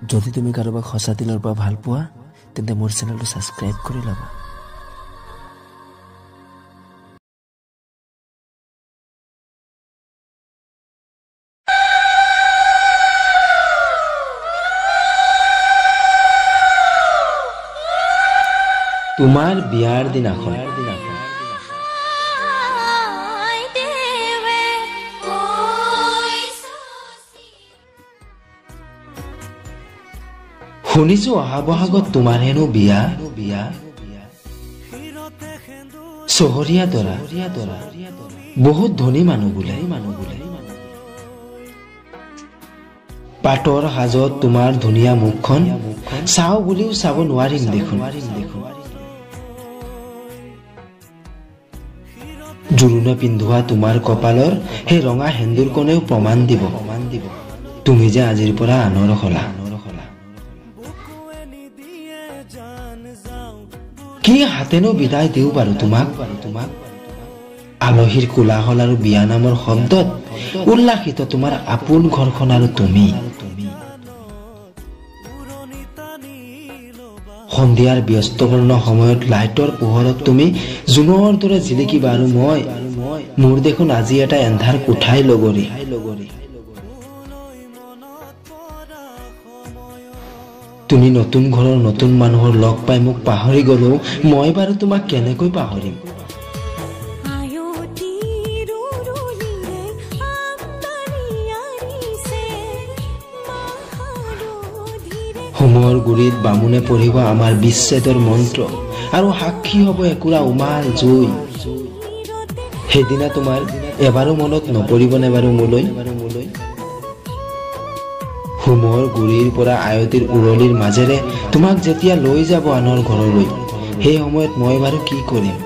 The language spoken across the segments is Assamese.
যদি তুমি কাৰোবাক সঁচা দিলৰ পৰা ভাল পোৱা, তেন্তে মোৰ চেনেলটো ছাবস্ক্ৰাইব কৰি ল'বা। তোমাৰ বিয়াৰ দিনাখন শুনিছো অহা বহাগত তোমাৰ হেনো বিয়া। চহৰীয়া দৰা, বহুত ধনী মানুহ বোলে। পাটৰ সাজত তোমাৰ ধুনীয়া মুখখন চাওঁ বুলিও চাব নোৱাৰিম দেখোন। জোৰোণে পিন্ধোৱা তোমাৰ কপালৰ সেই ৰঙা সেন্দুৰকণেও প্ৰমাণ দিব তুমি যে আজিৰ পৰা আনৰ হলা। কি হাতেনো বিদায় দিওঁ বাৰু তোমাক? আলহীৰ কোলাহল আৰু বিয়া নামৰ শব্দত উল্লাসিত তোমাৰ আপোন ঘৰখন আৰু তুমি। সন্ধিয়াৰ ব্যস্তপূৰ্ণ সময়ত লাইটৰ পোহৰত তুমি জোনৰ দৰে জিলিকিবা আৰু মই, মোৰ দেখোন আজি এটা এন্ধাৰ কোঠাই লগৰী। তুমি নতুন ঘৰৰ নতুন মানুহৰ লগ পাই মোক পাহৰি গলেও মই বাৰু তোমাক কেনেকৈ পাহৰিম? হোমৰ গুৰিত বামুণে পঢ়িব আমাৰ বিচ্ছেদৰ মন্ত্ৰ আৰু সাক্ষী হ'ব একুৰা উমাল জুই। সেইদিনা তোমাৰ এবাৰো মনত নপৰিবনে বাৰু মোলৈ? হোমৰ গুৰিৰ পৰা আয়তীৰ উৰলিৰ মাজেৰে তোমাক যেতিয়া লৈ যাব আনৰ ঘৰলৈ, সেই সময়ত মই বাৰু কি কৰিম?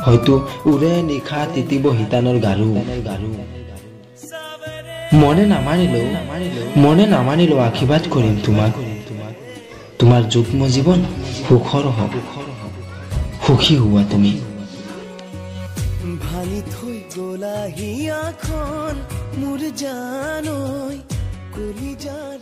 হয়তো উৰে নিশা তিতিব শিতানৰ গাৰু। মনে নামানিলেও আশীৰ্বাদ কৰিম তোমাক। তোমাৰ যুগ্ম জীৱন সুখৰ হওক, সুখী হোৱা তুমি। ভাঙি থৈ গ'লা হিয়াখন মোৰ জানৈ কলিজাৰ।